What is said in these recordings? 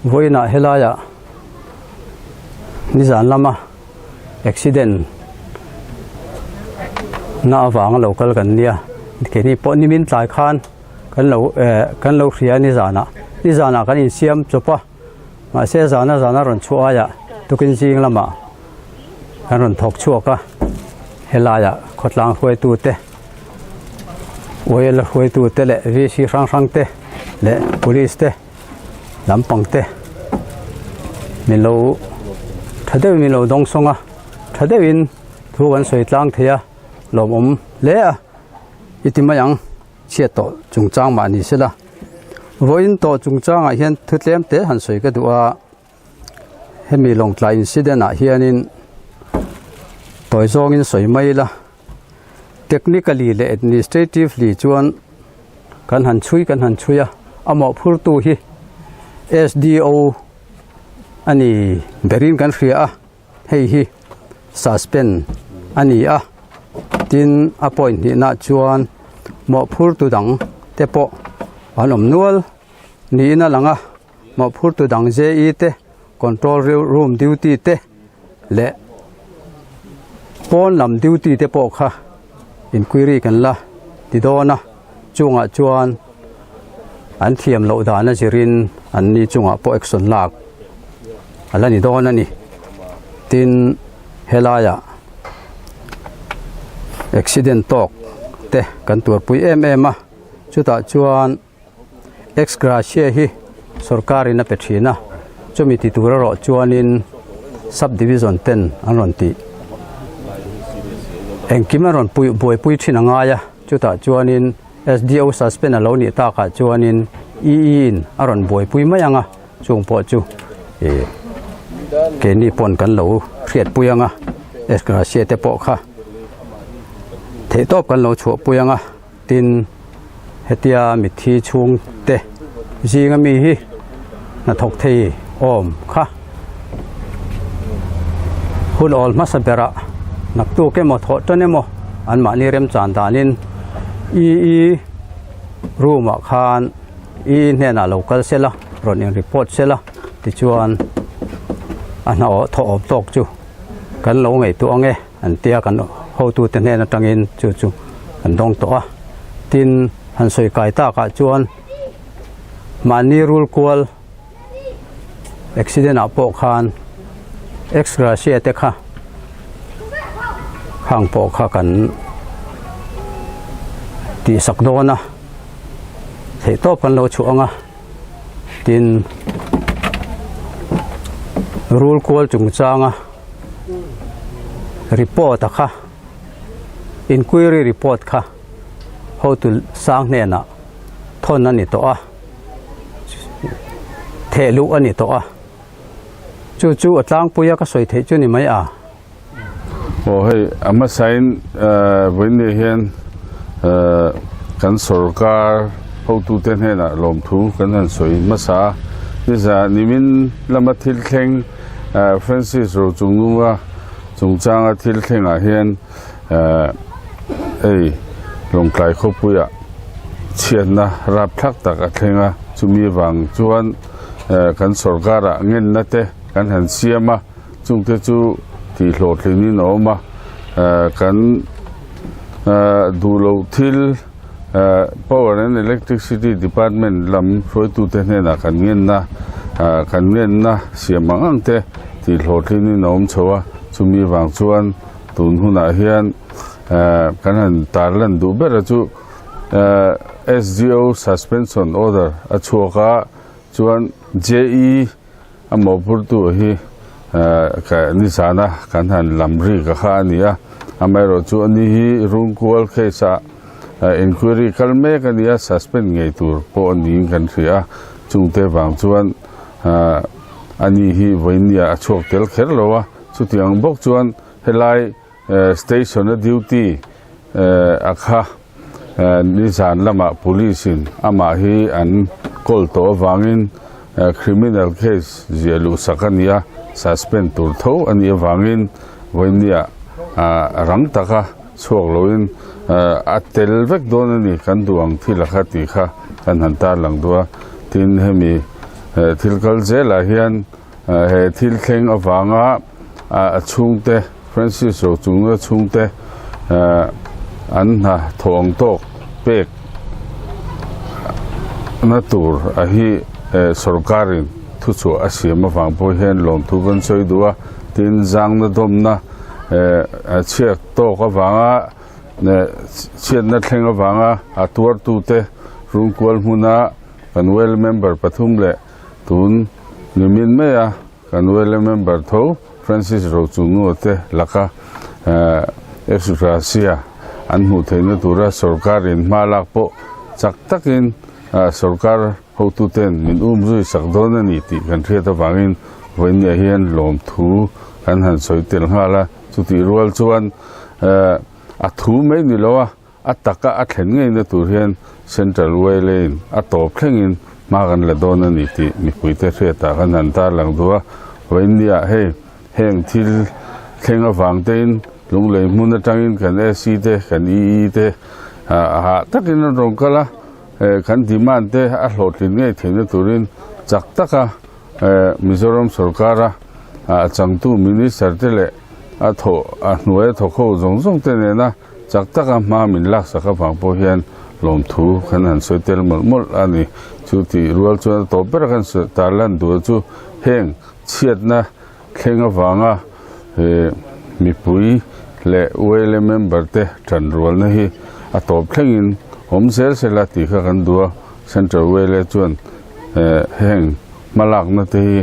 Vawiinah helaiah nizan lama accident na avanga lo kal kan nia keini pawh nimin tlai khan kan lo eh kan lo hria nizanah nizanah kan insiam chawp a mahse zana zana rawn chhuah aiah tukin zing lamah kan rawn thawk chhuak a helaiah khawtlang hruaitu te oil hruaitu te leh V C hrang hrang te leh police te. Lampang te min lo tha deuhin min lo dawng sawng a tha deuhin thu kan sawi tlang thei a lawmawm hle a i ti mai ang chhiat tawh chungchang mah ni sela vawiin tawh chungchangah hian thu tlem te han sawi ka duh a hemi lawngtlai incident ah hianin tawi zawngin sawi mai ila technically leh administratively chuan kan han chhui kan han chhui a a mawhphurtu hi S_D_O a ni berin kan hria a hei hi suspend a ni a tin a point hnihna chuan mawhphurtu dang te pawh an awm nual niin a lang a mawhphurtu dang J_E te control room duty te leh pawn lam duty te pawh kha inquiry kan la ti dawn a chungah chuan an thiam loh dan a zirin an ni chungah pawh action lak a la ni dawn a ni tin helaiah accident tawk te kan tuarpui em em a chutah chuan. Ex gratia hi sorkarin a pe thin a, chumi ti tur erawh chuanin sub division ten an rawn tih engkim a rawn pui buaipui thin a ngai a, chutah chuanin SDO suspend a lo nih takah chuanin EE in a rawn buaipui mai ang a, chung pawh chu ih keini pawn kan lo hriatpui ang a, ex gratia te pawh kha theihtawp kan lo chhuahpui ang a. Tin, hetia mitthi chhungte zinga mi hi hnathawk thei awm kha hun awl hmasa berah naktuk emaw thawh tan emaw anmahni remchan danin EE room ah khan EE hnenah lo kal sela rawn in report sela tichuan a hna thawh awm tawk chu kan lo ngaihtuah ang e. An tia kan hotute hnen atangin chu chu an dawng tawh a, tin han sawi kai takah chuan mahni rul kual accident ah pawh khan ex gratia te kha khang pawh kha kan tihsak dawn a, theihtawp kan lo chhuah ang a, tin rul kual chungchanga. Report a kha inquiry report kha hotu sang hnenah thawn a ni tawh a theh luh a ni tawh a chu chu a tlangpui a ka sawi theih chu ni mai a. Aw hei a hmasain vawiin hian kan sorkar hotute hnenah lawmthu kan han sawi hmasa a nizan nimin lama thil thleng Francis Rochungnunga chungchanga thil thlengah hian hei Lawngtlai khawpuiah chhiatna rapthlak tak a thleng a, chumi vang chuan kan sorkarah ngenna te kan han siam a, chungte chu tihhlawhtlinin a awm a, kan duh loh thil Power and Electricity Department lam hruaitute hnenah kan ngenna kan ngenna siam ang ang te tih hlawhtlinin a awm chho a, chumi vang chuan tun hunah hian kan han tarlan duh ber a chu SDO Suspension Order a chhuak a, chuan JE a mawhphurtu hi nizana kan han lam ri ka kha a ni a, amaherawhchu ani hi Rungkual case ah inquiry kal mek a ni a, suspend ngei tur pawh a niin kan hria a, chungte vang chuan ani hi vawinia a chhuak tel kher lo a, chutiang bawk chuan helai Station a duty a kha nizan lamah police in amah hi an kawl tawh avangin criminal case ziah luh sak a ni a, suspend tur tho a nih avangin vawinia rang taka chhuak loin a tel vek dawn a ni kan duh ang thil a kha tih kha kan han tarlang duh a, tin hemi. Thil kal zelah hian he thil thleng avanga a chhungte Francis Rochungna chhungte an hna thawh ang tawk pek na tur a hi sorkarin thuchhuah a siam avang pawh hian lawmthu kan sawi duh a, tin zangna dawmna chhiat tawk avanga chhiatna thleng avanga a tuartute rungkual hmuna Kan well member pathum leh tun nimin maia kan well member tho Francis Rochungnua te laka ex-gratia an hmuh theihna tura sorkarin hma lak pawh chak takin sorkar hotuten min um zui sak dawn a ni tih kan hriat avangin vawiinniah hian lawmthu kan han sawi tel nghal a. Chutih rual chuan a thu mai ni lo a. A taka a thlen ngeina tur hian Central Whale-in a tawp thlengin hma kan la dawn a ni tih mipuite hriatah kan han tarlang duh a. Vawiinniah hei heng thil thleng avang tein Lunglei hmun atangin kan AC te, kan EE te hah takin an rawn kal a, kan demand te a hlawhtlin ngei theihna turin chak taka Mizoram sorkara a changtu Minister te leh a thawh a hnuaia thawk ho zawng zawng te nena Chak taka hma min laksak avang pawh hian lawmthu kan han sawi tel mawlh mawlh a ni. Chu tih rual chuan a tawp ber kan tarlan duh chu heng chhiatna thleng avanga mipui leh YLA member te tanrualna hi a tawp thlengin awm zel sela tih kha kan duh a. Central YLA chuan heng hmalakna te hi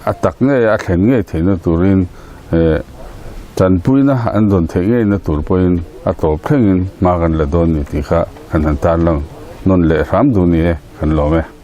a tak ngei a thlen ngei theihna turin Tanpuina an dawn theih ngeina tur pawhin a tawp thlengin hma kan la dawn ni tih kha kan han tarlang nawn leh hram duh ni e, kan lawm e.